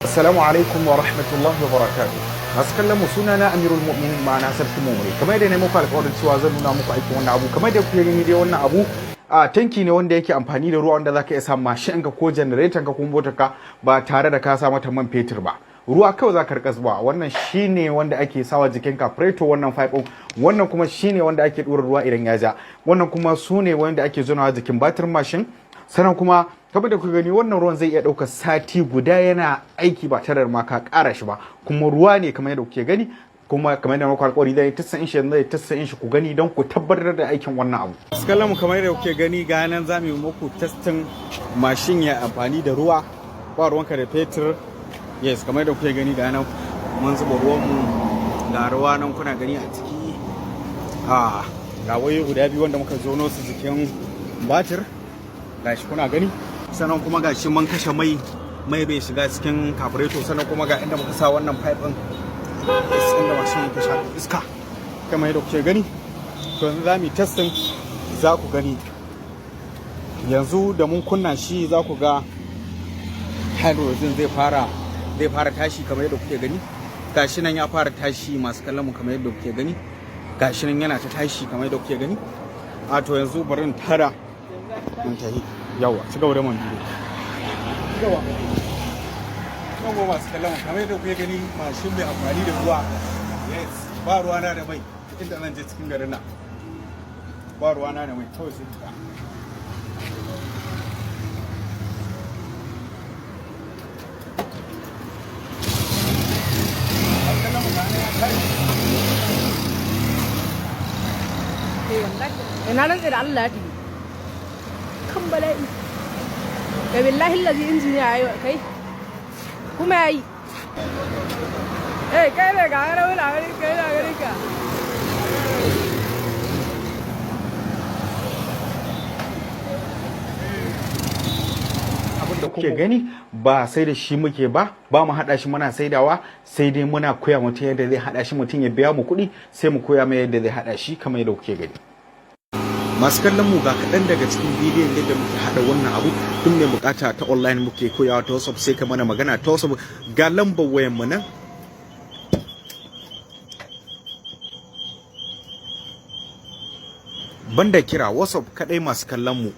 Assalamu alaikum wa rahmatullahi wa barakatuh. Masu kallon mu, suna na Amirul Mu'minin, ma'ana Sarki Mumure. Kamar yadda na muku alƙawarin cewa zan nuna muku aikin wannan abu. Kamar yadda kuke gani dai, wannan abu a tanki ne wanda yake amfani da ruwa, wanda zaka iya sa mashin ka ko generator ka ko motar ka ba tare da ka sa mata man fetur ba. Ruwa kawai za ka rika zuba. Wannan shine wanda ake sawa jikin carburetor, wannan pipe. Wannan kuma shine wanda ake dora ruwa idan ya ja. Wannan kuma su ne wanda ake zonawa jikin batir mashin. Sannan kuma kamar da kuka gani, wannan ruwan zai iya ɗaukar sati guda yana aiki ba tare da ma ka ƙara shi ba, kuma ruwa ne kamar yadda kuke gani. Kuma kamar yadda muku alƙawari, zai testing shi yanzu, zai testing shi ku gani don ku tabbatar da aikin wannan abu. Kallon mu, kamar yadda kuke gani, ga nan za mu yi muku testing mashin ya amfani da ruwa, ba ruwanka da fetur. Yes, kamar yadda kuke gani, ga nan mun zuba ruwan mu, ga ruwa nan kuna gani a ciki. A ga wayoyi guda biyu wanda muka zono su jikin batir, gashi kuna gani. Sannan kuma gashi mun kashe mai, mai bai shiga cikin carburetor. Sannan kuma ga inda muka sa wannan pipe din, inda mashin yake sha iska, kamar yadda kuke gani. To, yanzu za mu yi testing, za ku gani. Yanzu da mun kunna shi, za ku ga hydrogen zai fara tashi, kamar yadda kuke gani. Gashi nan ya fara tashi, masu kallon mu, kamar yadda kuke gani. Gashi nan yana ta tashi, kamar yadda kuke gani. A to, yanzu bari in tara in tahi. Yawa, ci gaba da man bidiyo. Yawa yawa, masu kallon mu, kamar yadda kuke gani, mashin mai amfani da ruwa. Yes, ba ruwa na da mai. Inda zan je cikin garin nan, ba ruwa na da mai, kawai sai ta Kai, wallahi ina rantse da Allah ya tafi kan bala'i. Kai, billahi lazi injiniya yayi. Kai kuma yayi. Eh, kai ne ga rauna gari, kai na gari ka. Abin da kuke gani, ba sai da shi muke ba, ba mu haɗa shi muna saidawa, sai dai muna koya mutum yadda zai haɗa shi. Mutum ya biya mu kuɗi, sai mu koya mai yadda zai haɗa shi, kamar yadda kuke gani. Masu kallon mu, ga kaɗan daga cikin bidiyon yadda muke haɗa wannan abu. Duk mai bukata, ta online muke koyawa, ta WhatsApp. Sai ka mana magana ta WhatsApp, ga lambar wayan mu nan. Banda kira, WhatsApp kadai, masu kallon mu.